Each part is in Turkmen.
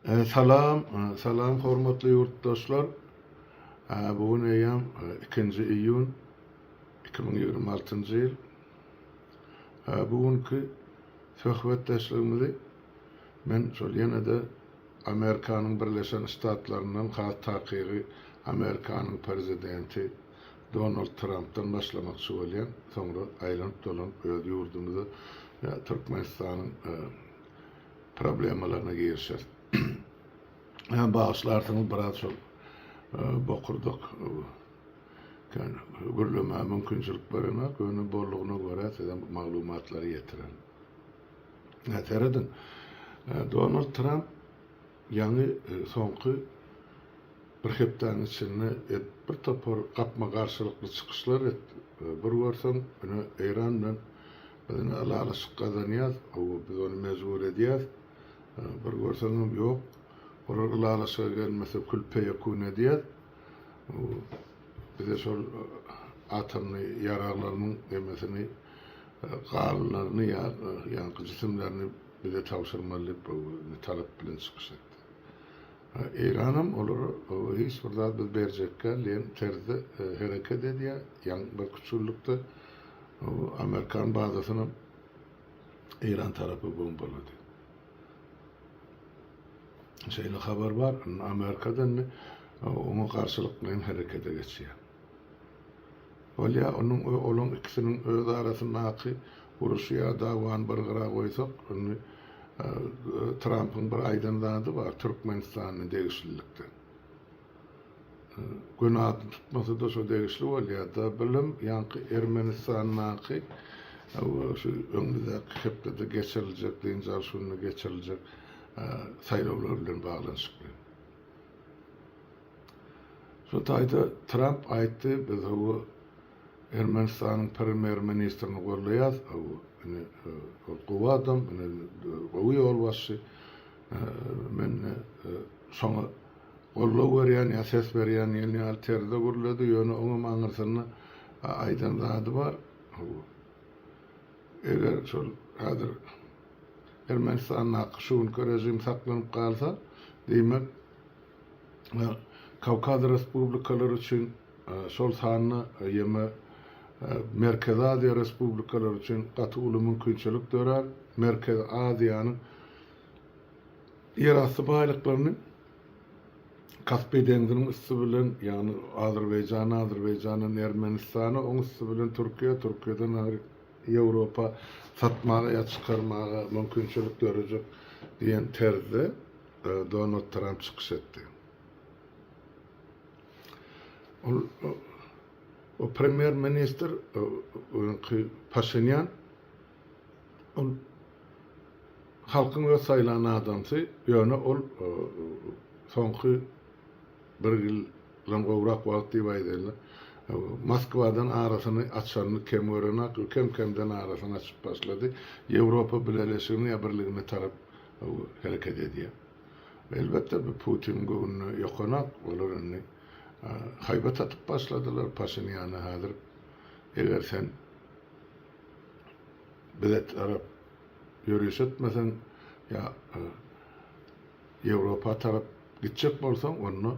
Salam, salam hormatly ýurtdaşlar. Bu gün eýýäm ikinji iýun 2026-njy ýyl. Bu günki söhbetdeşligimizi men şol ýene-de Amerikanyň Birleşen Ştatlaryndan, has takygy Amerikanyň prezidenti Donald Trampdan başlamakçy bolýan, soňra aýlanyp-dolanyp öz ýurdumyza, Türkmenistanyň problemalaryna girişeris. Bagyşlarsyňyz biraz şol bokurdak kän gürlemäge mümkinçilik berenok, ýöne boldugyna görä size maglumatlary ýetirerin. Serediň, Donald Tramp ýaňy soňky bir hepdäniň içinde bir topar gapma-garşylykly çykyşlar etdi. Bir görseň, ine, Eýran bilen biz ine ylalaşyk gazanýas, hawa, biz ony mejbur edýäs. Bir görseňem, ýok, olar ylalaşyga gelmese kül-peýekun edýäs. Bize şol atomny ýaraglarynyň nemesini, galylaryny ýa ýaňky jisimlerini bize tabşyrmaly diýip, talap bilen çykyş etdi. Eýranam olara hiç bir zat biz berjek däl diýen terzde hereket edýär. Ýaňy birküç günlükde amerikan bazasynam Eýran tarapy bombalady. Şeýle habar bar. Indi Amerikada indi oňa garşylyklaýyn herekete geçýär. Bolýar, onuň olaň ikisiniň öz arasyndaky uruşy ýa dawany bir gyra goýsak, indi Trampyň bir aýdan zady bar Türkmenistana degişlilikde. Göni adyny tutmasa-da şo degişli bolýar-da. Bilim ýaňky Ermenistandaky şu öňümizdäki hepdede geçiriljek, dynç alyş gününde geçiriljek saýlawlar bilen baglanyşykly. Şo taýda Tramp aýtdy, biz hawa Ermenistanyň premýer-ministrini gollaýas, hawa, ine, ol gowy adam, ine, gowy ýolbaşçy, men şoňa goldaw berýän ýa ses berýän diýen ýaly terzde gürledi, ýöne oňam aňyrsynda aýdan zady bar, hawa, eger şol häzir Ermenistandaky şu günki režim saklanyp galsa, diýmek, Kawkaz respublikalary üçin, şol sanda ýeme Merkezi Aziýa respublikalary üçin gaty uly mümkinçilik dörär. Merkezi Aziýanyň ýerasty baýlyklaryny Kaspi deňziniň üsti bilen, ýagny Azerbaýjana, Azerbaýjandan Ermenistana, oň üsti bilen Türkiýä, Türkiýeden aňry Ýewropa satmaga ýa çykarmaga mümkinçilik dörejek diýen terzde Donald Tramp çykyş etdi. Ol o premýer ministr öňki Paşinýan ol halkyň öz saýlan adamsy, ýöne ol soňky bir ýyldan gowrak wagt diýip aýdaýynda Moskwadan arasyny açanyny kem görenok, kem-kemden arasyny açyp başlady. Ýewropa Bileleşigine ýa Birligine tarap hereket edýär. Elbetde bu Putiniň göwnüne ýokanak, olar indi haýbat atyp başladylar Paşinýana häzir eger sen bize tarap ýöriş etmeseň ýa Ýewropa tarap gitjek bolsaň onda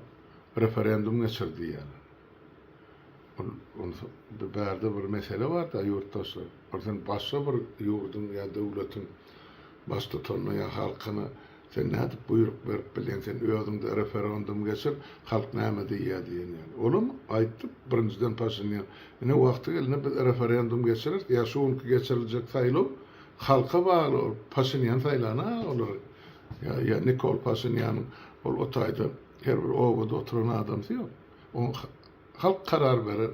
referendum geçir diýýärler. Ol onsoň bärde bir mesele bar-da ýurtdaşlar. Ol sen başga bir ýurduň ýa döwletiň baştutanyna ýa halkyna sen nädip buýruk berip bilýäň, sen özüňde referendum geçir, halk näme diýýär diýen ýaly. Olam aýtdy birinjiden Paşinýan, ine wagty gelende biz referendum geçireris, ýa şu günki geçiriljek saýlaw halka bagly, ol Paşinýan saýlana olary. Ýa ýa Nikol Paşinýanyň ol o taýda her bir obada oturan adamsy ýok. Oňa halk karar berer,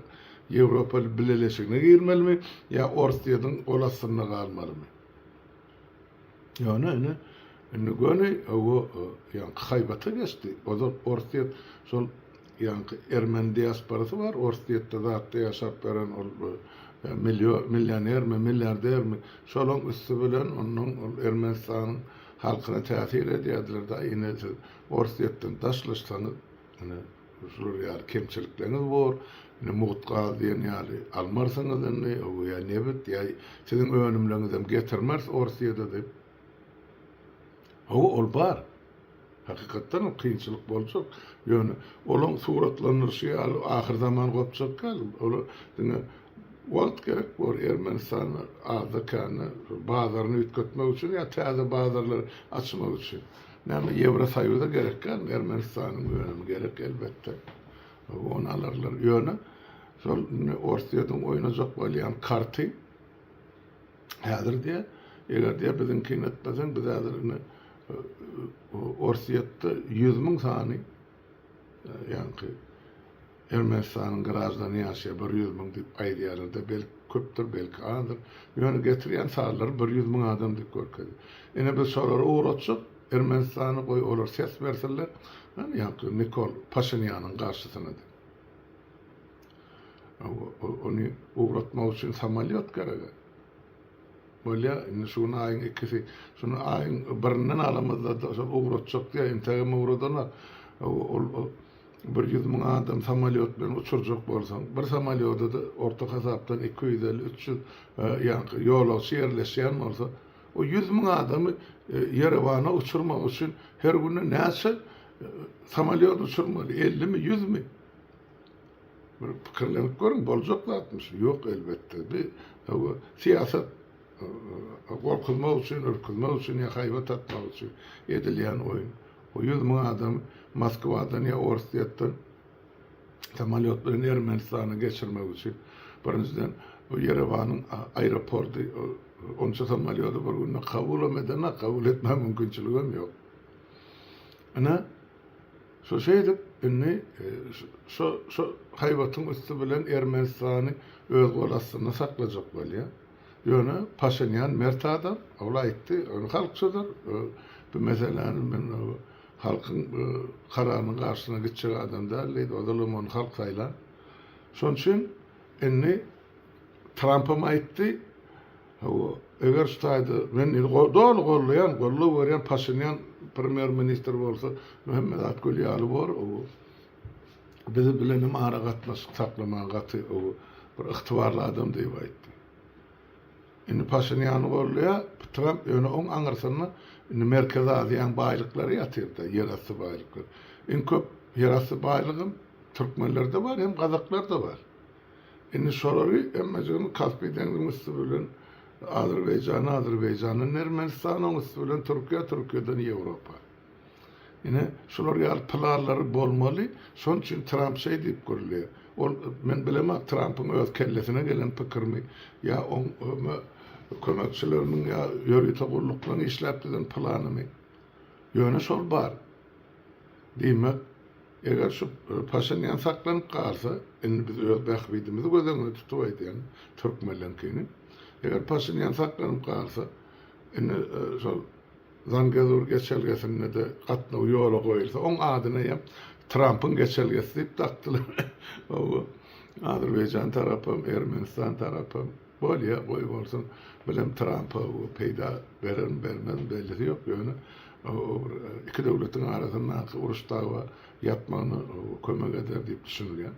Ýewropa Bileleşigine girmelimi ýa Orsýetiň gol astynda galmalymy. Ýöne ine, indi göni o ýaňky haýbata geçdi. Ozal Orsýet şol ýaňky ermeni diasporasy bar, Orsýetde zatda ýaşap beren ol millionermi, milliardermi, şolaň üsti bilen ondan ol Ermenistanyň halkyna täsir edýärdiler-de, ine siz Orsýetden daşlaşsaňyz, ine Şular ýaly kemçilikleriňiz bor. Indi mugt gaz diýen ýaly almarsyňyz indi, ýa nebit, ýa siziň önümleriňizem getirmeris Orsýede diýip. Hawa, ol bar. Hakykatdan hem kynçylyk boljak. Ýöne olaň suratlandyryşy ýaly ahyrzaman gopjak däl. Ola diňe wagt gerek bor Ermenistanda azda-kände bazaryny üýtgetmek üçin ýa täze bazarlary açmak üçin. Näme Ýewrosoýuza gerek dälmi Ermenistanyň önümi gerek elbetde. Ony alarlar. Ýöne şol indi Orsýetiň oýnajak bolýan karty häzir diýýär, eger diýýär biziňkini etmeseň biz häzir indi Orsýetde 100 mün sany ýaňky Ermenistanyň graždany ýaşaýar, 100 mün diýip aýdýarlar-da, belki köpdür, belki azdyr. Ýöne getirýän sanlary 100 mün adam diýip görkezýär. Ine biz şolary ugratjak, Ermenistana goý olar ses bersinler, ýaňky Nikol Paşinýanyň garşysyna diýip. Ony ugratmak üçin samolýot gerek. Bolýa, indi şu gün aýyň ikisi, şuny aýyň birinden alamyzda şol ugratjak diýýär, entegem ugradanok. Ol 100 mün adam samolýot bilen uçurjak bolsaň, bir samolýoda-da orta hasapdan 250-300 ýaňky ýolagçy ýerleşýän bolsa, o 100 mün adamy Ýerewana uçurmak üçin her günde näçe samolýot uçurmaly? 50-mi, 100-mi? Bir pikirlenip görüň, boljak zatmy şu? Ýok, elbetde. Bir syýasat gorkuzmak üçin, ürküzmek üçin ýa haýbat atmak üçin edilýän oýun. O 100 mün adam Moskwadan ýa Orsýetden samolýot bilen Ermenistana geçirmek üçin birinjiden bu Ýerewanyň aeroporty onça samolýody bir günde kabulam edenak, kabul etmäge mümkinçiligem ýok. Ine, şo şeýdip indi şo şo haýbatyň üsti bilen Ermenistany öz gol astynda saklajak bolýar. Ýöne Paşinýan mert adam, ol aýtdy, ol halkçydyr. Bu meseläni men halkyň kararynyň garşysyna gitjek adam däl diýdi. Ozalam ony halk saýlan. Şonuň üçin indi Trampam aýtdy, hawa, eger şu taýda men doly gollaýan, goldaw berýän Paşinýan premýer-ministr bolsa, hemme zat gül ýaly bor. Bizi bilenem aragatnaşyk saklamaga gaty bir ygtybarly adam diýip aýtdy. Indi Paşinýany gollaýar Tramp, ýöne oň aňyrsynda indi Merkezi Aziýanyň baýlyklary ýatyr-da, ýerasty baýlyklar. Iň köp ýerasty baýlygam türkmenlerde bar, hem gazaklarda bar. Indi şolary hemmejigini Kaspi deňziň üsti bilen Azerbaýjana, Azerbaýjandan Ermenistana, oň üsti bilen Türkiýä, Türkiýeden Ýewropa. Ine, şular ýaly planlary bolmaly. Şonuň üçin Tramp şeý diýip gürleýär. Ol, men bilemok, Trampyň öz kellesine gelen pikirmi ýa oň kömekçileriniň ýa ýörite gulluklaryň işläp düzen planymy. Ýöne şol bar. Diýmek, eger şu Paşinýan saklanyp galsa, indi biz öz bähbidimizi göz öňünde tutup aýdýan, türkmenleňkini. Eger Paşinýan saklanyp galsa, indi şol Zangezur geçelgesinde-de gatnaw ýola goýulsa, oň adyny hem Trampyň geçelgesi diýip dakdylar. Hawa, Azerbaýjan tarapam, Ermenistan tarapam, bolýa, goý bolsun, bilem Trampa bu peýda berermi, bermezmi bellisi ýok, ýöne o bir iki döwletiň arasyndaky uruş-dawa ýatmagyna kömek eder diýip düşünilýär.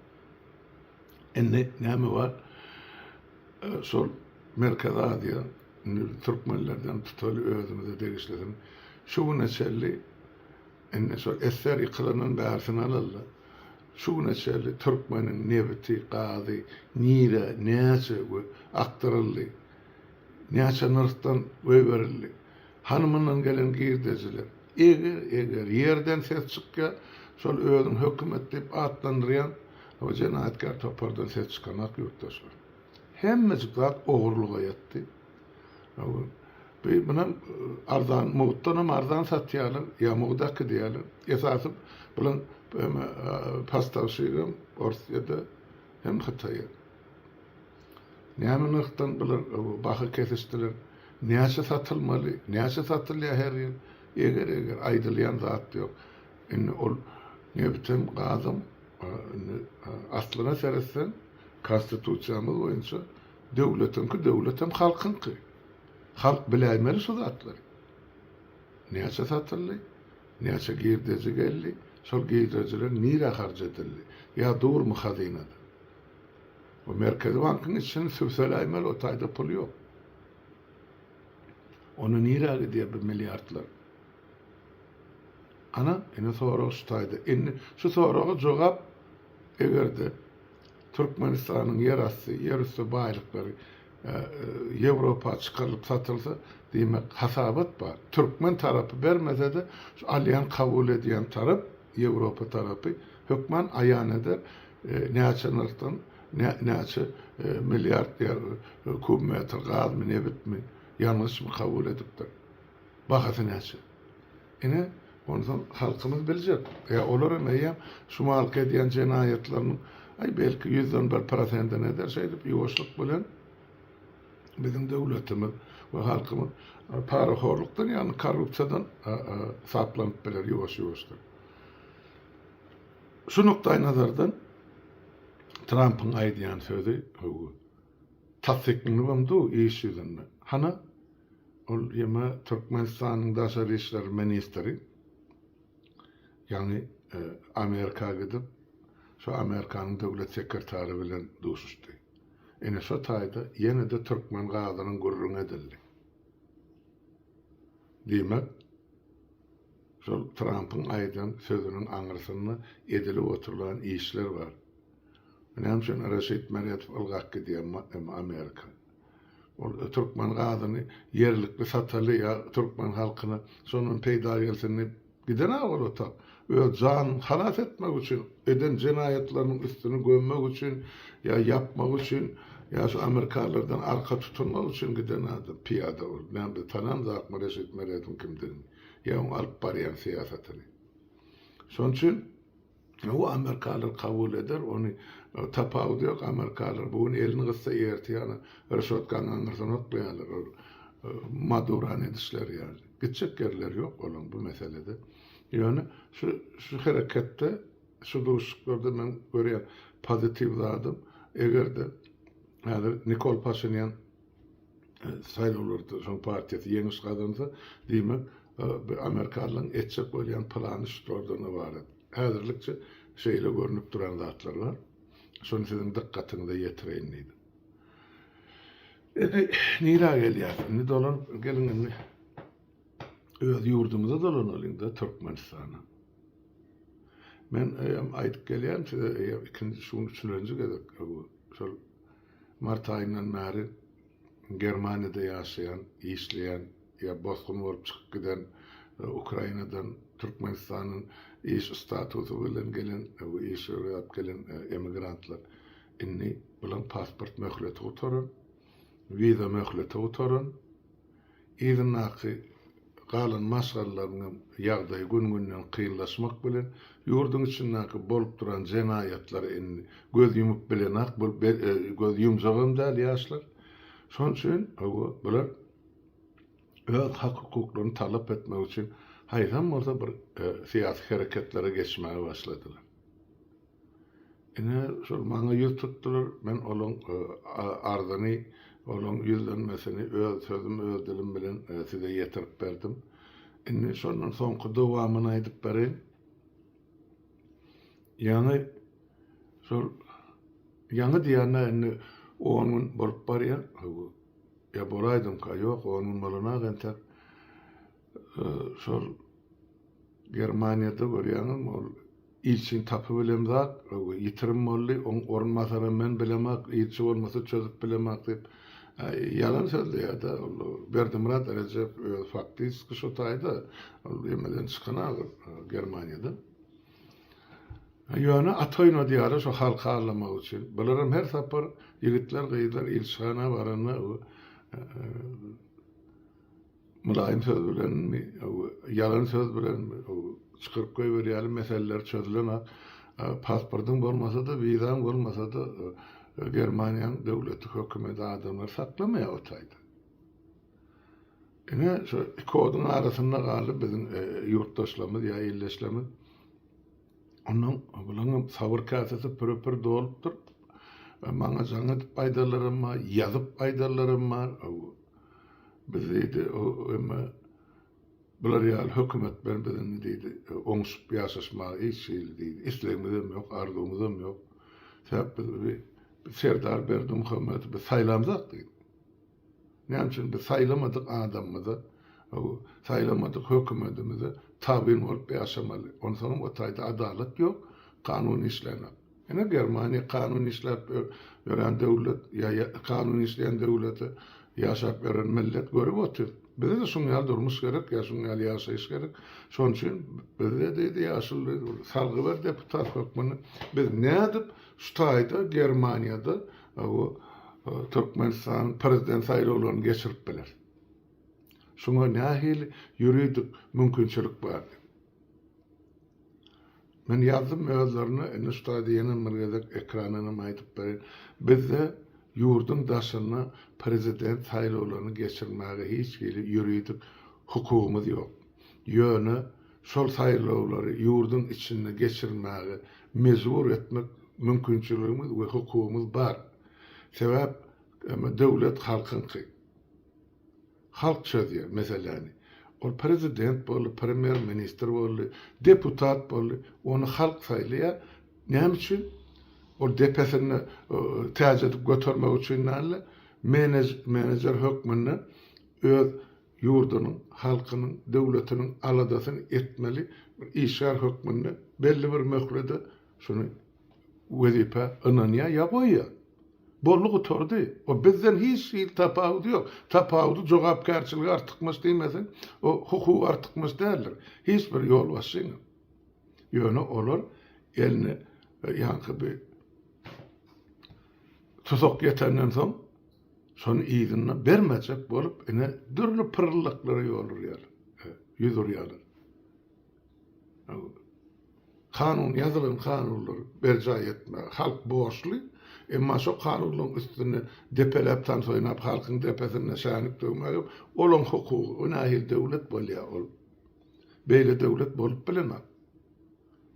Indi näme bar? Şol Merkezi Aziýa Indi türkmenlerden tutaly özümize degişlisini şu güne çenli indi şol SSR ýykylandan bärisini alaly-da, şu güne çenli türkmeniň nebiti, gazy nirä, näçe we akdyryldy, näçe nyrhdan goýberildi, hany mundan gelen girdejiler? Eger, eger ýerden ses çykýa, şol özüň hökümet diýip atlandyrýan o jenaýatkär topardan ses çykanak ýurtdaşlar. Hemmejik zat ogurlyga ýatdy. Bu munam arzan, mugtdanam arzan satýarlar, ýa mugt äkidýärler. Esasy bulan postawşigem Orsýede hem Hytaýa. Näme nyrhdan bular baha kesişdiler? Näçe satylmaly? Näçe satylýar her ýyl? Eger-eger aýdylýan zat ýok. Indi ol nebitem, gazam indi aslyna seretseň Konstitusiýamyz boýunça döwletiňki döwletem halkyňky. Halk biläýmeli şu zatlary. Näçe satyldy, näçe girdeji geldi, şol girdejiler nirä harç edildi, ýa durmy hazynada. O Merkezi bankyň içini sübseläýmeli o taýda pul ýok. Onda nirä gidýär bu milliardlar? Ana, ine sorag şu taýda. Indi şu soraga jogap eger-de Türkmenistanyň ýerasty, ýerüsti baýlyklary Ýewropa çykarylyp satylsa, diýmek, hasabat bar. Türkmen tarapy bermese-de, şu alýan, kabul edýän tarap, Ýewropa tarapy hökman aýan eder, näçe nyrhdan, näçe milliard ýa kub metr gazmy, nebitmi, ýangyçmy kabul edipdir. Bahasy näçe? Ine, onsoň halkymyz biljek. Ýa olar hem eýýäm şu mahalky edýän jenaýatlarynyň, aý, belki, ýüzden bir prosentini eder, şeýdip ýuwaşlyk bilen biziň döwletimiz we halkymyz parahorlukdan, ýagny korrupsiýadan saplanyp biler ýuwaş-ýuwaşdan. Şu nukdaýnazardan Trampyň aýdýan sözi tassyklanyp dur iş ýüzünde. Hana, Ol ýeme Türkmenistanyň daşary işler ministri ýaňy Amerika gidip, şo Amerikanyň döwlet sekretary bilen duşuşdy. Ine şo taýda ýene-de türkmen gazynyň gürrüňi edildi. Diýmek, şol Trampyň aýdan sözüniň aňyrsynda edilip oturylan işler bar. Näme üçin Reşit Meredow ylgap gidýär Amerika? Ol türkmen gazyny ýerlikli sataly ýa türkmen halkyna şondan peýda gelsin diýip giden-ä ol otag. Öz janyny halas etmek üçin, eden jenaýatlarynyň üstüni gömmek üçin ýa ýapmak üçin ýa şu amerikanlardan arka tutunmak üçin giden adam, pyýada ol. Näme biz tanamzakmy Reşit Meredowyň kimdigini ýa oň alyp barýan syýasatyny. Şonuň üçin Hawa amerikalylar kabul eder ony tapawudy ýok amerikalylar bu gün elini gyssa ertir ýana reşotkanyň aňyrsyna oklaýarlar ol Madurany edişleri ýaly gitjek ýerleri ýok olaň bu meselede ýöne şu şu hereketde şu duşuşyklarda men görýän pozitiw zadym egerde häzir Nikol Paşinýan saýlawlarda şoň partiýasy ýeňiş gazansa, diýmek, bu amerikanlaryň etjek bolýan plany şulardan ybarat. Häzirlikçe şeýle görnüp duran zatlar bar. Şony siziň dykgatyňyza ýetireýin diýdim. Indi nirä gelýäs? Indi dolanyp geliň indi öz ýurdumyza dolanalyň-da, Türkmenistana. Men eýýäm aýdyp gelýän size, eýýäm ikinji, şu gün üçünji gezek bu şol Mart aýyndan bäri Germaniýada ýaşaýan, işleýän ýa bosgun bolup çykyp giden Ukrainadan Türkmenistandan iş statusy bilen gelen we iş gözläp gelen emigrantlar indi bulaň pasport möhleti gutaran, wiza möhleti gutaran. Yzyndaky galan maşgalalarynyň ýagdaýy gün-günden kynlaşmak bilen, ýurduň içindäki bolup duran jenaýatlara indi göz ýumup bilenak, göz ýumjagam däl ýaşlar. Şonuň üçin, hawa, bular öz hak-hukuklaryny talap etmek üçin haýsam bolsa bir syýasy hereketlere geçmäge başladylar. Ine, şol maňa ýüz tutdular, men olaň arzyny, olaň ýüzlenmesini öz sözüm, öz dilim bilen size ýetirip berdim. Indi şondan soňky dowamyny aýdyp bereýin. Ýaňy şol, ýaňy diýende indi on gün bolup barýar. Ýa bolaýdymka, ýok, on gün bolanok entek. Şol Germaniýada görýäňizmi, ol ilçini tapybilemzak, ýitirim boldy, oň orunbasaram men bilemak, ilçi bolmasa çözüp bilemak diýip, ýalan sözleýär-de, ol Berdimyrat Rejep özi faktiski şo taýda, ol emeden çykan-a Germaniýadan. Ýöne at oýnadýarlar şo halky aldamak üçin. Bularam her sapar ýigitler, gyzlar ilçihana baranda Mylaýym söz bilenmi, ýalan söz bilenmi, çykaryp goýberýärler, meseleler çözülenok. Pasportyň bolmasa-da, wizaň bolmasa-da, Germaniýanyň döwleti, hökümeti adamlary saklamaýar o taýda. Ine, şu iki oduň arasynda galdy biziň ýurtdaşlarymyz ýa ildeşlerimiz. Ondan bularyň sabyr käsesi püre-pür dolupdyr. Maňa jaň edip aýdanlaram bar, ýazyp aýdanlaram bar. Biz diýdi, emma bular ýaly hökümet bilen biz indi diýdi, oňşup ýaşaşmaga hiç hili diýdi, islegimizem ýok, arzuwymyzam ýok. Sebäp biz bi Serdar Berdimuhamedowy biz saýlamzok diýdi. Näme üçin biz saýlamadyk adamymyza? Saýlamadyk hökümetimize tabyn bolup ýaşamaly. Onsoňam o taýda adalat ýok, kanun işlänok. Ine Germaniýa kanun işläp ýören döwlet, ýa kanun işleýän döwlete ýaşap ýören millet görüp otyr. Bize-de şuň ýaly durmuş gerek, ýa şuň ýaly ýaşaýyş gerek. Şonuň üçin bize diýdi ýaşuly, salgy ber deputat hökmünde. Biz nädip şu taýda Germaniýada bu Türkmenistanyň prezident saýlawlaryny geçirip bileris? Şuňa nähili ýuridik mümkinçilik bar diýip. Men ýazdym özlerine, indi şu taýda ýene bir gezek ekrandanam aýdyp bereýin. Bizde ýurduň daşynda prezident saýlawlaryny geçirmäge hiç hili ýuridik hukugymyz ýok. Ýöne şol saýlawlary ýurduň içinde geçirmäge mejbur etmek mümkinçiligimiz we hukugymyz bar. Sebäp döwlet halkyňky. Halk çözýär meseläni. Ol prezident boldy, premýer ministr boldy, deputat boldy, ony halk saýlaýar. Näme üçin? Ol depesinde täç edip götermek üçin däl-de, menejer hökmünde öz ýurdunyň, halkynyň, döwletiniň aladasyny etmeli bir işgär hökmünde belli bir möhlede şuny wezipä ynanýar ýa goýýar. Boldy gutardy. O bizden hiç hili tapawudy ýok. Tapawudy jogapkärçiligi artykmaç diýmeseň, o hukugy artykmaç däldir. Hiç bir ýolbaşçynyň. Ýöne olar eline ýaňky bir tusak ýetenden soň şony yzyna bermejek bolup ine dürli pyrrylyklara ýol urýarlar, ýüz urýarlar. Kanun, ýazylan kanunlary berjaý etmäge halk borçly, emma şo kanunlaryň üstünde depeläp tans oýnap halkyň depesinde şänik döwmäge olaň hukugy, o nähili döwlet bolýar ol? Beýle döwlet bolup bilenok.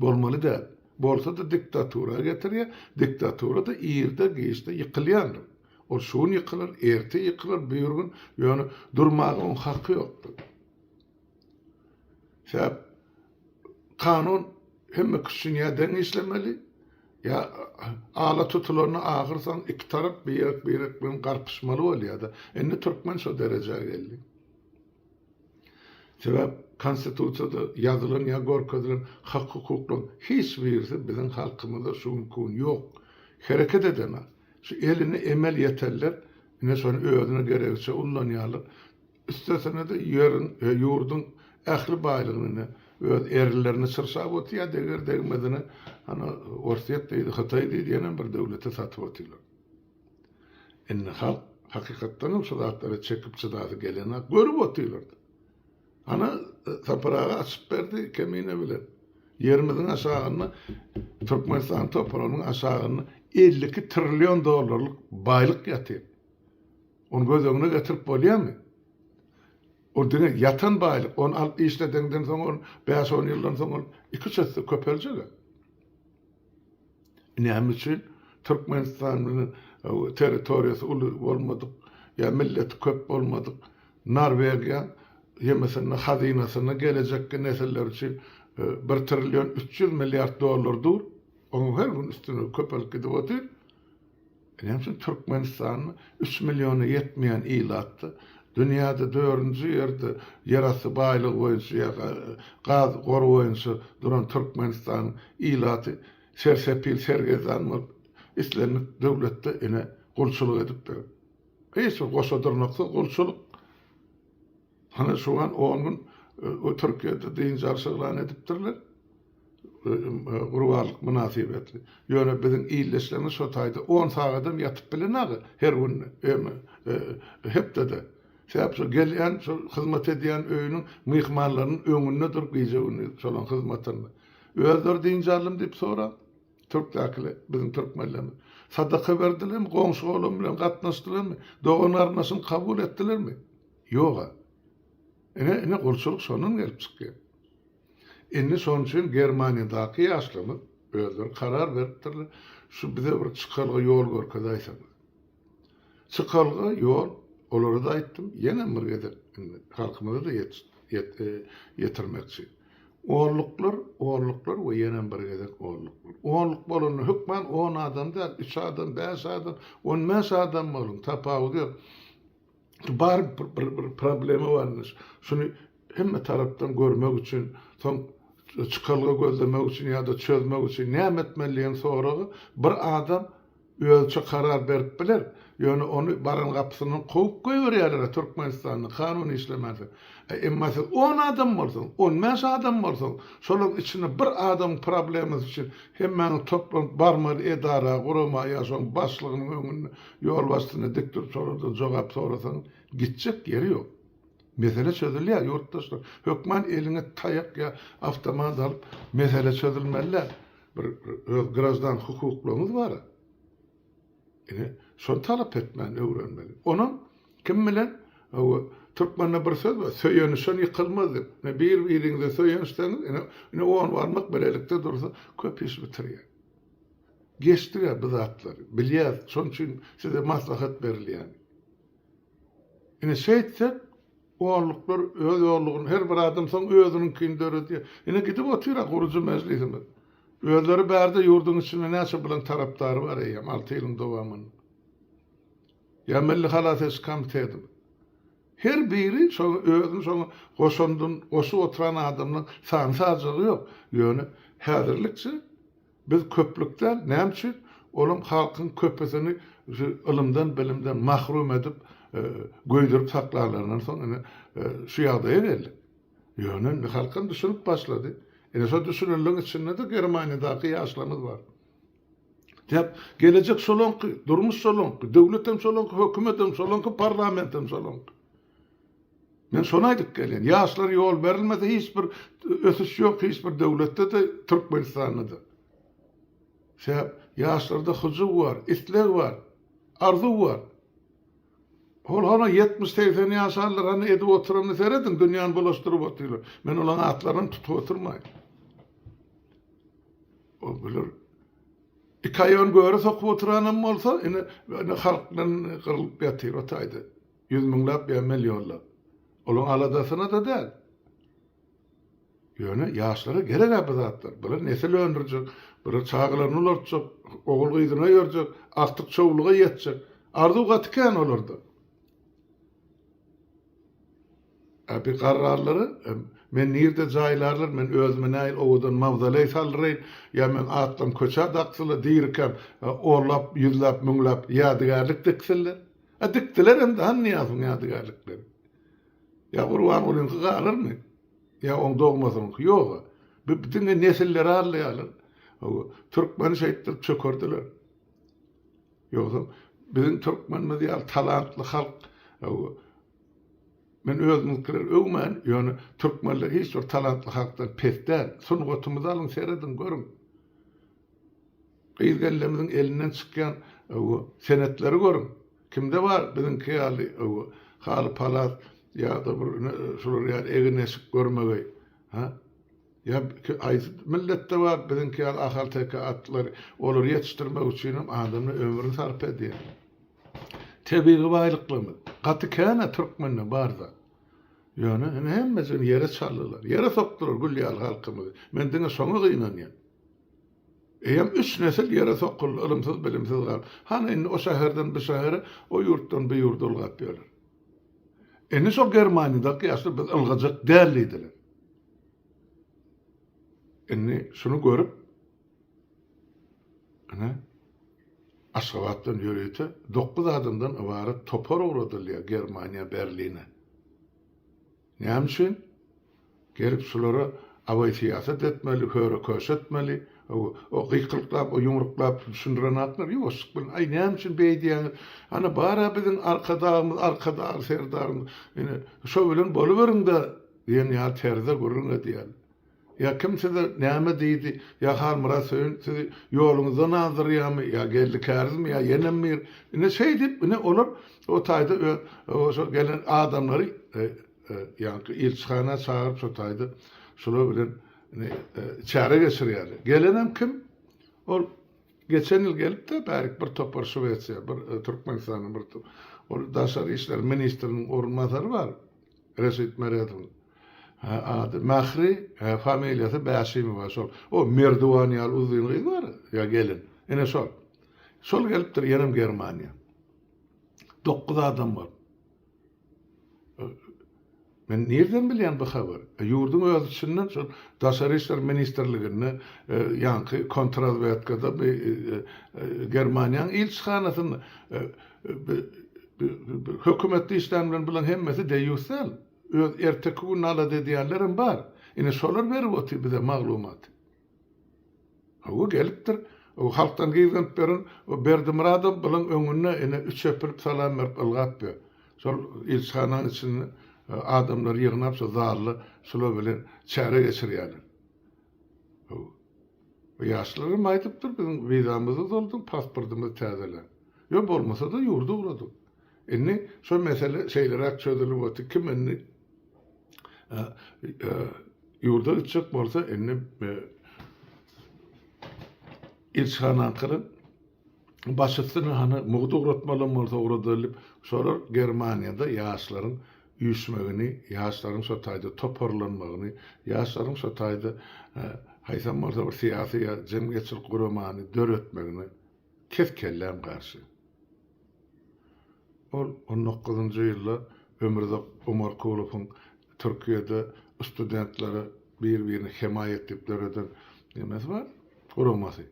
Bolmaly däl. Bolsa-da diktatura getirýär, diktatura-da irde-giçde ýykylýandyr. Ol şu gün ýykylar, erte ýykylar, birigün, ýöne durmaga oň haky ýokdur. Sebäp kanun hemme kişi üçin ýa deň işlemeli, ýa ala tutulanda ahyrsoň iki tarap birek-birek bilen garpyşmaly bolýar-da. Indi türkmen şo derejä geldi. Sebäp konstitusiýada ýazylan ýa görkezilen hak-hukuklaryň hiç birisi biziň halkymyzda şu günki gün ýok. Hereket edenok. Şu eline emel ýetenler ine şony özüne geregiçe ullanýarlar. Üstesine-de ýeriň, ýurduň ähli baýlygyny ine öz erlerine çyrşap otyrýar, deger-degmezine hany Orsýet diýdi, Hytaý diýdi, ýenem bir döwlete satyp otyrlar. Indi halk hakykatdanam şu zatlara çekip-çydasy gelenok, görüp otyrlar-da. Ana, Sapar aga açyp berdi Kemine bilen. Ýerimiziň aşagynda, Türkmenistanyň topragynyň aşagynda 52 trillion dollarlyk baýlyk ýatyr. Ony göz öňüne getirip bolýarmy? Ol diňe ýatan baýlyk, ony alyp işledeňden soň ol bäş-on ýyldan soň ol iki-üç esse köpeljek. Näme üçin Türkmenistan bilen territoriýasy uly bolmadyk ýa milleti köp bolmadyk Norwegiýa ýemesinde hazynasynda gelejekki nesiller üçin bir trillion 300 milliard dollar dur. Onuň her gün üstüne köpelip gidip otyr. Näme üçin Türkmenistanda üç milliona ýetmeýän ilatda dünýäde dördünji ýerde ýerasty baýlygy boýunça ýa gaz gory boýunça duran Türkmenistanyň ilaty sersepil sergezdan bolup islendik döwletde ine gulçulyk edip ýör. Hiç bir goşa dyrnaksyz gulçulyk. Hany şu an on gün Türkiýede dynç alyş yglan edipdirler. Gurbanlyk mynasybetli. Ýöne biziň ildeşlerimiz şo taýda on sagadam ýatyp bilenagy her gün hepdede. Sebäp şo gelýän şo hyzmat edýän öýüniň myhmanlarynyň öňünde durup gije-gündiz şolaň hyzmatynda. Özleri dynç aldym diýip soraň. Türkdäkiler, biziň türkmenlerimiz. Sadaka berdilermi, goňşy-golam bilen gatnaşdylarmy, dogan-garyndaşyny kabul etdilermi? Ýog-a. Ine, ine gulçulyk şondan gelip çykýar. Indi şonuň üçin Germaniýadaky ýaşlarymyz özleri karar beripdirler, şu bize bir çykalga ýol görkezäýseňiz. Çykalga ýol, olara-da aýtdym, ýenem bir gezek indi halkymyza-da ýetirmekçi. Onluklar, onluklar we ýenem bir gezek onluklar. Onluk bolanda hökman on adam däl, üç adam, bäş adam, on bäş adam boluň, tapawudy ýok. Bar bir, bir, bir problema barmyş. Şuny hemme tarapdan görmek üçin, soň çykalga gözlemek üçin ýa-da çözmek üçin näme etmeli diýen soragy bir adam özüçe karar berip biler. Ýöne ony baran gapysyndan kowup goýberýärler Türkmenistanda kanun işlemänsoň. E, emma siz on adam bolsaň, on bäş adam bolsaň, şolaryň içinde bir adamyň problemasy üçin hemmäňiz toplanyp barmaly edara, gurama ýa şoň başlygynyň öňünde, ýolbaşçysyna dik durup şolardan jogap sorasaň, gitjek ýeri ýok. Mesele çözülýär, ýurtdaşlar. Hökman eliňe taýak ýa awtomat alyp mesele çözülmeli däl. Bir öz graždan hukuklaryňyz bar. Ine, şony talap etmäni öwrenmeli. Onam kim bilen? Hawa, türkmende bir söz bar, söýenişen ýykylmaz diýip. Ine, bir-biriňize söýenişseňiz, ine, ine on barmak bilelikde dursa köp iş bitirýär. Geçdik-ä bu zatlary, bilýäs, şonuň üçin size maslahat berilýän. Ine, şeýtsek, onluklar öz ýollugyny, her bir adam soň özüniňkini döredýär. Ine, gidip otyr-a gurujy mejlisimiz. Özleri bärde ýurduň içinde näçe bilen tarapdary bar eýýäm alty ýylyň dowamynda. Ýa Milli halas ediş komitetimiz. Her biri şoňa özüni şoňa goşandyn goşup oturan adamlaň sany sajagy ýok. Ýöne häzirlikçe biz köplük däl. Näme üçin? Olam halkyň köpüsini şu ylymdan bilimden mahrum edip göýdürip saklanlaryndan soň ine şu ýagdaýa geldik. Ýöne indi halkam düşünip başlady. Ine şo düşünenleň içinde-de Germaniýadaky ýaşlarymyz bar. Sebäp gelejek şolaňky, durmuş şolaňky, döwletem şolaňky, hökümetem şolaňky, parlamentem şolaňky. Men şony aýdyp gelýän. Ýaşlara ýol berilmese hiç bir ösüş ýok hiç bir döwletde-de, Türkmenistanda-da. Sebäp ýaşlarda hyjuw bar, isleg bar, arzuw bar. Hol hana 70-80 ýaşanlar hany edip oturanyny serediň, dünýäni bulaşdyryp otyrlar. Men olaň atlaryny tutup oturmaýyn. O bilir. Iki aýagyny göre sokup oturanam bolsa, ine, ine halk bilen gyrylyp ýatyr o taýda. Ýüz müňläp ýa millionlap. Olaň aladasyna-da däl. Ýöne ýaşlara gerek-ä bu zatlar. Bular nesil öndürjek, bular çagalaryny ulaltjak, ogul-gyzyna ýörjek, agtyk-çowluga ýetjek. Arzuw gaty kän olarda. Ä bi garrarlary men nirde jaýlarlar, men özüme nähili owadan mawzoleý saldyraýyn, ýa meň atlam köçä daksylar, dirikäm onlap, ýüzläp, müňläp ýadygärlik diksinler. Ä dikdiler hem-de hany Nyýazowyň ýadygärlikleri. Ýa Gurbangulyňky galarmy? Ýa oň dogmasynyňky? Ýog-a. Bu diňe nesilleri aldaýarlar. Hawa, türkmeni şeýtdirip çökerdiler. Ýogsam biziň türkmenimiz ýaly talantly halk, hawa, men özümiňkileri öwmän, ýöne türkmenler hiç bir talantly halkdan pes däl. Sungatymyzy alyň, serediň, görüň. Gyz-gelinlerimiziň elinden çykýan senetleri görüň. Kimde bar biziňki ýaly haly-palas ýa-da bir şular ýaly egin-eşik görmegeý, hä? Ýa haýsy milletde bar biziňki ýaly ahalteke atlary? Olary ýetişdirmek üçinem adamlar ömrüni sarp edýär. Tebigy baýlyklarymyz gaty kän-ä türkmende bar zat. Ýöne ine hemmesini ýere çaldylar. Ýere sokdular gül ýaly halkymyzy. Men diňe şoňa gynanýan. Eýýäm üç nesil ýere sokuldy, ylymsyz, bilimsiz galyp. Hany indi o şäherden bu şähere, o ýurtdan bu ýurda ylgap ýörler. Indi şol Germaniýadaky ýaşlar biz ylgajak däl diýdiler. Indi şuny görüp, ine, Aşgabatdan ýörite dokuz adamdan ybarat topar ugradylýar Germaniýa, Berline. Näme üçin? Gelip şulara awaý-syýasat etmeli, höre-köşe etmeli. O gykylyklap, o ýumruklap düşündirenaklar ýuwaşlyk bilen, Aý, näme üçin beýdýäňiz? Ana, bar-a biziň Arkadagymyz, Arkadagly Serdarymyz. Ine, şo bilen boluberiň-dä diýen ýaly terzde gürrüň edýärler. Ýa kim size näme diýdi, ýa Halmyrat Söýün sizi ýoluňyzdan azdyrýarmy, ýa Geldi Kärizmi, ýa ýenem bir. Ine şeýdip, ine olar o taýda öz şo gelen adamlary ýaňky ilçihana çagyryp şo taýda şular bilen ine çäre geçirýärler. Gelenem kim? Ol geçen ýyl gelip-de bärik bir topar Şwesiýa, bir Türkmenistanyň bir ol daşary işler ministriniň orunbasary bar. Reşit Meredowyň ady Mähri, familiýasy Bäşimowa şol. O merdiwan ýaly uzyn gyz bar, ýa gelin. Ine şol. Şol gelipdir ýenem Germaniýa. Dokuz adam bolup. Men nirden bilýän bu habary? E, ýurduň öz içinden şol Daşary işler ministrliginde, e, ýaňky kontrazwedkada, e, Germaniýanyň ilçihanasynda hökümetde işlän bilen bularyň hemmesi deýýus däl. Öz erteki gününi alada edýänlerem bar. Ine şolar berip otyr bize maglumaty. Hawa gelipdir. O halkdan gizlenip beren o Berdimyradow bulaň öňünde ine üç epilip salam berip ylgap ýör. Şol ilçihanaň içinde adamlary ýygnap şo zalda şular bilen çäre geçirýärler. Hawa. O ýaşlar hem aýdypdyr biziň wizamyzy uzaldyň, pasportymyzy täzeleň. Ýok bolmasa-da ýurda ugradyň. Indi şo mesele şeýleräk çözülip otyr, kim indi ýurda gitjek bolsa indi ilçihanaňkyny baş üstüne hany mugt ugratmalam bolsa ugradaly diýip, şolar Germaniýada ýaşlaryň üýşmegini, ýaşlaryň şo taýda toparlanmagyny, ýaşlaryň şo taýda haýsam bolsa bir syýasy ýa jemgyýetçilik guramany döretmegine kes-kelläm garşy. Ol on dokuzynjy ýylda Ömürzak Omarkulowyň Türkiýede studentlere bir-birini hemaýat diýip döreden nemesi bar, guramasy.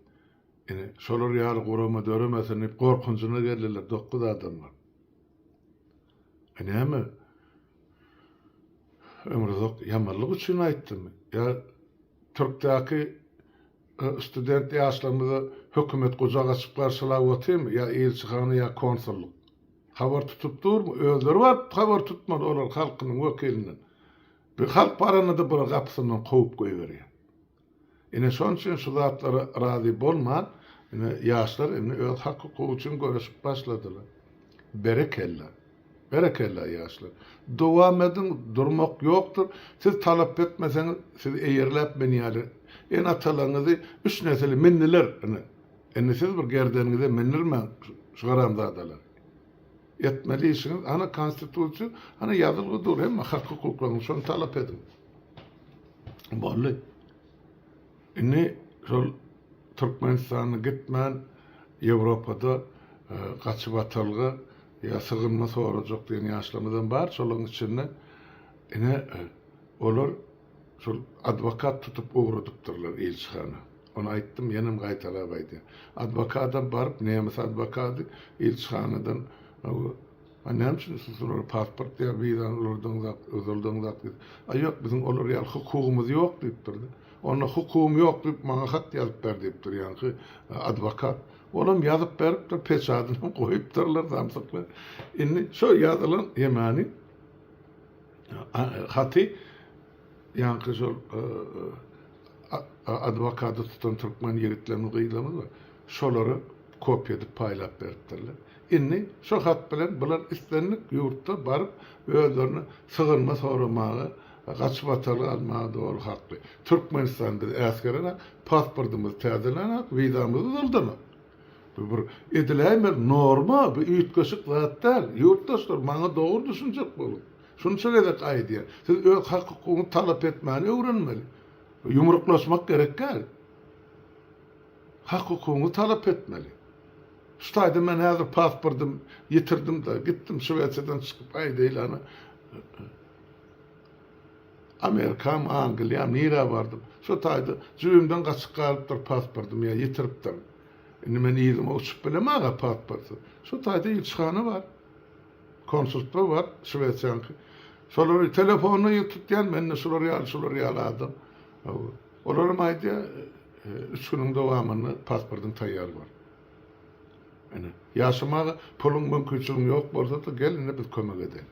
Ine, şolar ýaly gurama döremesin diýip gorkunjyna geldiler dokuz adamlar. E näme? Ömürzak ýamanlyk üçin aýtdymy? Ýa türkdäki Student ýaşlarymyzy hökümet gujak açyp garşylap otyrmy ýa ilçihana ýa konsullyk? Habar tutup durmy? Özleri baryp habar tutmaly olar halkynyň wekilinden. Bir halk baranda-da bular gapysyndan kowup goýberýär. Ine şonuň üçin şu zatlara razy bolman ine ýaşlar indi öz hak hukugy üçin göreşip başladylar. Berekella. Berekella ýaşlar. Dowam ediň, durmak ýokdur. Siz talap etmeseňiz, sizi eýerläp münýärler. Ene-atalaryňyzy üç nesili mindiler ine. Indi siz bir gerdeniňize mindirmäň şu haramzadalary. Etmeli işiňiz ana konstitusiýa, ana ýazylgy dur hemme hak-hukuklaryňyz şony talap ediň. Boldy. Indi şol Türkmenistana gitmän Ýewropada gaçybatalga ýa sygynma sorajak diýen ýaşlarymyzam bar şolaryň içinde ine olar şol adwokat tutup ugradypdyrlar ilçihana. Ony aýtdym ýenem gaýtalap aýdýan. Adwokadam baryp nemes adwokady ilçihanadan A näme üçin siz olara pasport ýa wizany ulardan zat, ozaldan zat diýip. A ýok, biziň olar ýaly hukugymyz ýok diýipdir-de. Onda hukugym ýok diýip maňa hat ýazyp ber diýipdir ýaňky adwokat. Olam ýazyp beripdir, peçadynam goýupdyrlar samsyklar. Indi şo ýazylan ýemany haty ýaňky şol adwokady tutan türkmen ýigitlerimiz, gyzlarymyz bar. Şolara kopiýa edip paýlap beripdirler. Indi şo hat bilen bular islendik ýurtda baryp özlerine sygynma soramaga, gaçybatalga almaga doly hakly. Türkmenistan bizi äsgerenok, pasportymyzy täzelenok, wizamyzy uzaldanok. Bu bir ediläýmeli norma, bu üýtgeşik zat däl. Ýurtdaşlar, maňa dogry düşünjek boluň. Şunça gezek aýdýan. Siz öz hak-hukugyňyzy talap etmäni öwrenmeli. Ýumruklaşmak gerek däl. Hak-hukugyňyzy talap etmeli. Şu taýda men häzir pasportym ýitirdim-de, gitdim Şwesiýadan çykyp aýdaýlana Amerikamy, Angliýamy nirä bardym. Şo taýda jübimden gaçyp galypdyr pasportym ýa ýitiripdirin. Indi men yzyma uçup bilemag-a pasportsyz. Şo taýda ilçihana bar. Konsulstwo bar Şwesiýaňky. Şolary telefonda ýüz tutýan mende şular ýaly şular ýaly adam. Olaram aýdýar, üç günüň dowamynda pasportyň taýýar bor. Ine, ýaşamaga puluň, mümkinçiligiň ýok bolsa-da, gel indi biz kömek edeli.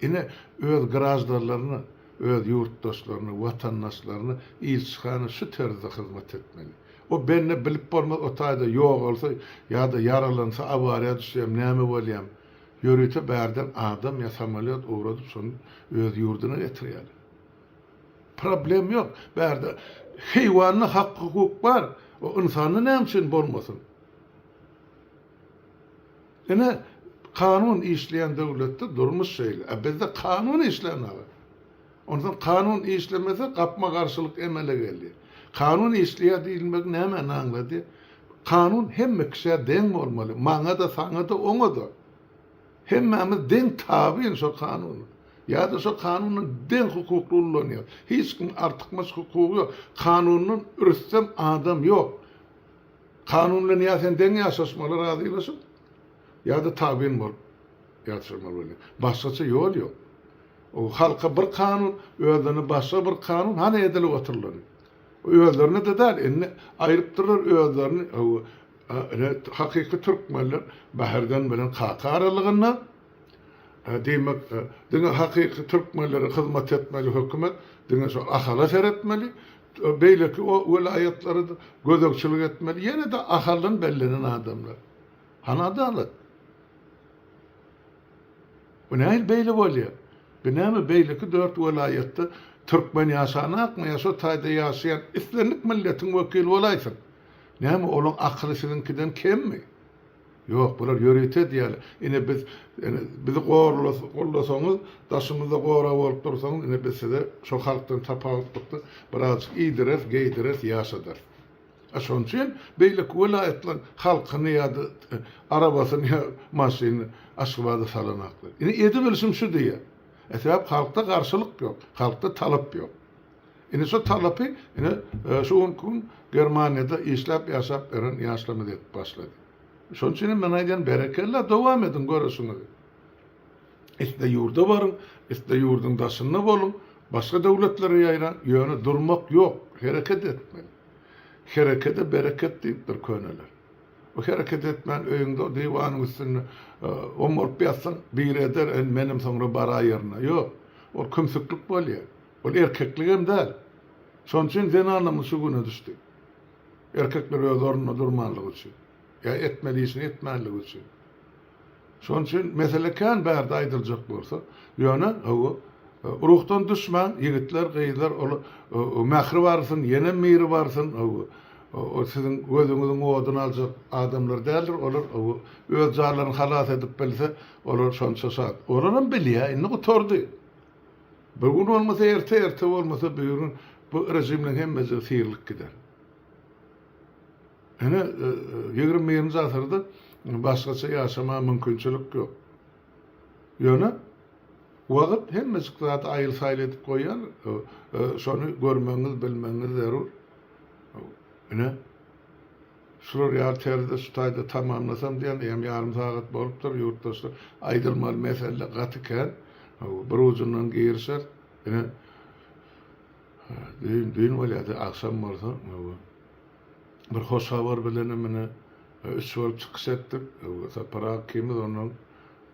Ine, öz graždanlaryna, öz ýurtdaşlaryna, watandaşlaryna ilçihana şu terzde hyzmat etmeli. O bende bilip bolmaz, o taýda ýogalsa ýa-da ýaralansa, awariýa düşýärmi, näme bolýarmy, ýörite bärden adam ýa samolýot ugradyp, şony öz ýurduna getirýärler. Problem ýok. Bärde heýwanda hak hukuk bar. O ynsanda näme üçin bolmasyn? Ine kanun işleýän döwletde durmuş şeýle. A bizde kanun işlänok. Onsoň kanun işlemese gapma garşylyk emele gelýär. Kanun işleýär diýilmegi nämäni aňladýar? Kanun hemme kişä deň bolmaly. Maňa-da, saňa-da, oňa-da. Hemmämiz deň tabyn şo kanuna. Ýa-da şo kanundan deň hukukly ullanýar. Hiç kim artykmaç hukugy ýok. Kanundan rüstem adam ýok. Kanun bilen ýa sen deň ýaşaşmaly razylaşyp, ýa-da tabyn bolup ýaşamaly bolýar. Başgaça ýol ýok. O halka bir kanun, özlerine başga bir kanun, hany edilip oturylany. Özlerine-de däl, indi aýrypdyrlar özlerini, hakyky türkmenler Bäherden bilen Kaka aralygynda, diýmek, diňe hakyky türkmenlere hyzmat etmeli hökümet, diňe şo Ahala seretmeli, beýleki o welaýatlara-da gözegçilik etmeli, ýene-de Ahaldan bellenen adamlar. Hany adalat? Bu nähili beýle bolýar? Bu näme beýleki dört welaýatda türkmen ýaşanakmy ýa şo taýda ýaşaýan islendik milletiň wekili bolaýsyn. Näme olaň akyly siziňkiden kemmi? Ýok, bular ýörite edýärler. Ine biz ine bizi gollasaňyz, daşymyzda gorag bolup dursaňyz, ine biz size şo halkdan tapawutlykda birazjyk iýdireris, geýdireris, ýaşadarys. A şonuň üçin beýleki welaýatlaryň halkyny ýa-da arabasyny ýa maşynyny Aşgabada salanaklar. Ine edibilşim şu diýýär. E sebäp halkda garşylyk ýok, halkda talap ýok. Ine şu talapy ine şu günki gün Germaniýada işläp ýaşap ýören ýaşlarymyz edip başlady. Şonuň üçin hem men aýdýan berekella dowam ediň göreşiňizi. Isle ýurda baryň, isle ýurduň daşynda boluň, başga döwletlere ýaýraň, ýöne durmak ýok, hereket etmeli. Herekede bereket diýipdir köneler. Bu hereket etmän öýüňde diwanyň üstünde oňaryp ýatsaň, biri eder, indi menem soňra baraýaryn-a. Ýok, ol kümsüklik bolýar. Ol erkekligem däl. Şonuň üçin zenanlarymyz şu güne düşdi. Erkekler öz ornunda durmanlygy üçin. Ýa etmeli işini etmänligi üçin. Şonuň üçin mesele kän bärde aýdyljak bolsa. Ýöne, hawa, ruhdan düşmäň, ýigitler, gyzlar, ol Mähri barsyn, ýenem biri barsyn, hawa, ol siziň gözüňiziň oduny aljak adamlar däldir, olar, hawa, öz janlaryny halas edip bilse, olar şonça şat. Olaram bilýär, indi gutardy. Bir gün bolmasa erte, erte bolmasa bir gün bu režimleň hemmejigi syrylyp gider. Ine, 21-nji asyrda başgaça ýaşamaga mümkinçilik ýok. Ýöne wagt hemmejik zady aýyl-saýyl edip goýýar. Şony görmegiňiz, bilmegiňiz zerur. Ine, şular ýaly terzde şu taýda tamamlasam diýen, eýýäm ýarym sagat bolupdyr, ýurtdaşlar. Aýdylmaly mesele gaty kän. Bir ujundan girişer. Ine, düýn, düýn bolýardy, agşam bolsa. Bir hoş habar bilenem ine üç bolup çykyş etdik. Sapar aga ikimiz ondan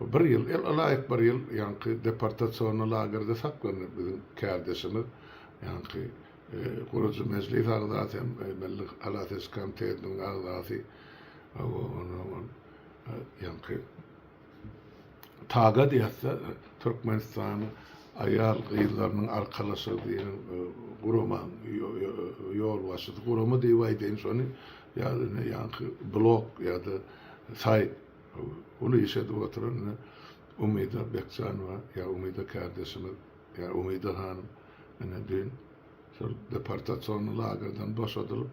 bir ýyl, el ylaýyk bir ýyl ýaňky deportasionny lagerde saklandy biziň kärdeşimiz. Ýaňky gurujy mejlis agzasy hem Milli halas ediş komitetiniň agzasy. Ondan ýaňky Taga diýýäs-de, Türkmenistanyň aýal-gyzlarynyň arkalaşygy diýen guramaň ýolbaşçysy, gurama diýip aýdaýyn şony, ýa ine ýaňky blog ýa-da saýt uly iş edip oturan ine Umyda Bekjanowa ýa Umyda kärdeşimiz ýa Umyda hanym ine düýn şol deportasionnyý lagerden boşadylyp,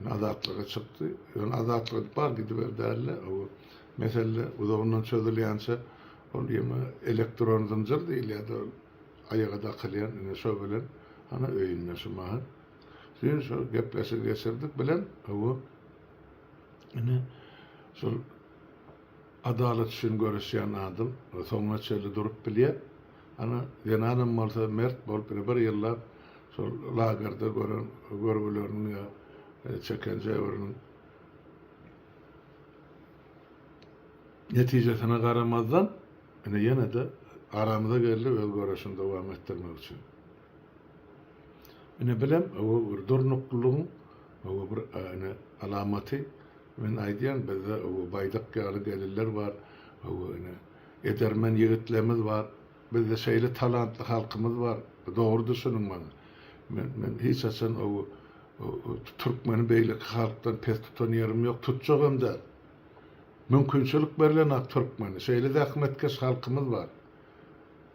Azatlyga çykdy. Ýöne azatlyga bar gidiber däldi. O mesele uzagyndan çözülýänçä ol ýeme elektron zynjyr diýilýärdi ol aýaga dakylýan ine şo bilen ana öýünde şu mahal. Düýn şo gepleşigi geçirdik bilen hawa ine şol adalat üçin göreşýän adam soňuna çenli durup bilýär. Ana zenanam bolsa mert bolup ine bir ýyllap Şol lagerde gören görgüleriniň ýa çeken jebriniň netijesine garamazdan, ine ýene-de aramyza geldi öz göreşini dowam etdirmek üçin. Ine bilem bu bir durnuklylygyň bu bir ine alamaty. Men aýdýan bizde bu baýdak ýaly gelinler bar, bu ine edermen ýigitlerimiz bar. Bizde şeýle talantly halkymyz bar. Dogry düşüniň maňa. Men men hiç haçan o türkmeni beýleki halkdan pes tutan ýerim ýok, tutjagam däl. Mümkinçilik berlenak türkmene. Şeýle zähmetkeş halkymyz bar.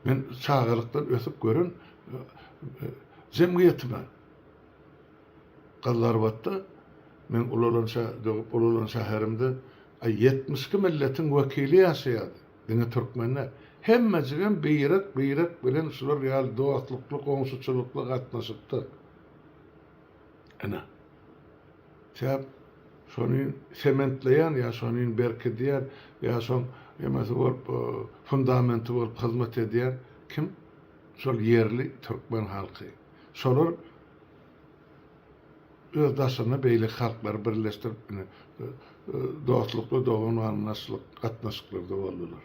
Men çagalykdan ösüp gören jemgyýetime Gyzylarbatda men ulalan döwüp ulalan şäherimde 72 milletiň wekili ýaşaýardy. Diňe türkmen däl. Hemmejigem birek-birek bilen şular ýaly dostlukly, goňşuçylykly gatnaşykda. Ine. Sebäp şony sementleýän ýa şony berkidýän ýa şoň emesi bolup, fundamenti bolup hyzmat edýän kim? Şol ýerli türkmen halky. Şolar öz daşyna beýleki halklary birleşdirip ine dostlukly dogan-garyndaşlyk gatnaşyklarda boldular.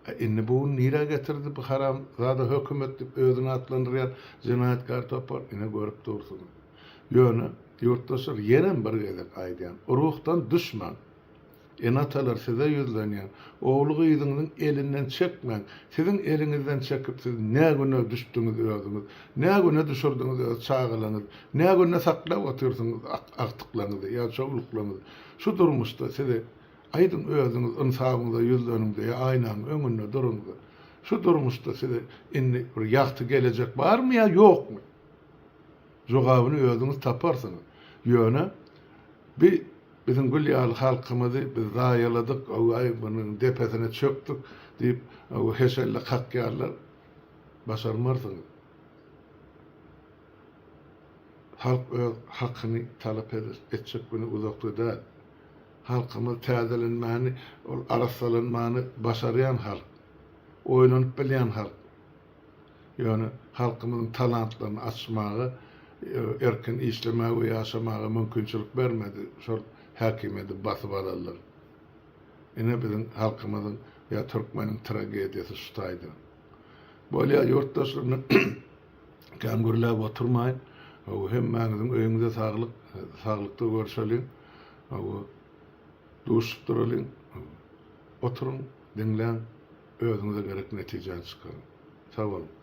A indi bu gün nirä getirdi bu haram zada hökümet diýip özüni atlandyrýan jenaýatkär topar ine görüp dursuňyz. Ýöne ýurtdaşlar ýenem bir gezek aýdýan ruhdan düşmäň. Ene-atalar size ýüzlenýän, ogly-gyzyňyzyň elinden çekmäň, siziň eliňizden çekip siz nä güne düşdüňiz özüňiz, nä güne düşürdiňiz öz çagalaňyzy, nä günde saklap otyrsyňyz agtyklaňyzy ýa çowluklaňyzy. Şu durmuşda sizi aýdyň özüňiz ynsabyňyza ýüzleniňde ýa aýnaň öňünde duruňda, şu durmuşda size indi bir ýagty gelejek barmy ýa ýokmy? Jogabyny özüňiz taparsyňyz. Ýöne bi biziň gül ýaly halkymyzy biz zaýaladyk, aý munuň depesine çökdük diýip heşelle kakýarlar. Başarmarsyňyz. Halk öz hakyny talap etjek güni uzakda däl. Halkymyz täzelenmäni, ol arassalanmany başarýan halk. Oýlanyp bilýän halk. Ýöne halkymyzyň talantlaryny açmaga, erkin işlemäge we ýaşamaga mümkinçilik bermedi şol häkimiýeti basyp alanlar. Ine biziň halkymyzyň ýa türkmeniň tragediýasy şu taýda. Bolýa ýurtdaşlar men kän gürläp oturmaýyn. Hemmäňiziň öýüňize saglyk, saglykda görşeliň. Duşup duralyň. Oturyň, diňläň. Özüňize gerek netijäni çykaryň. Sag boluň.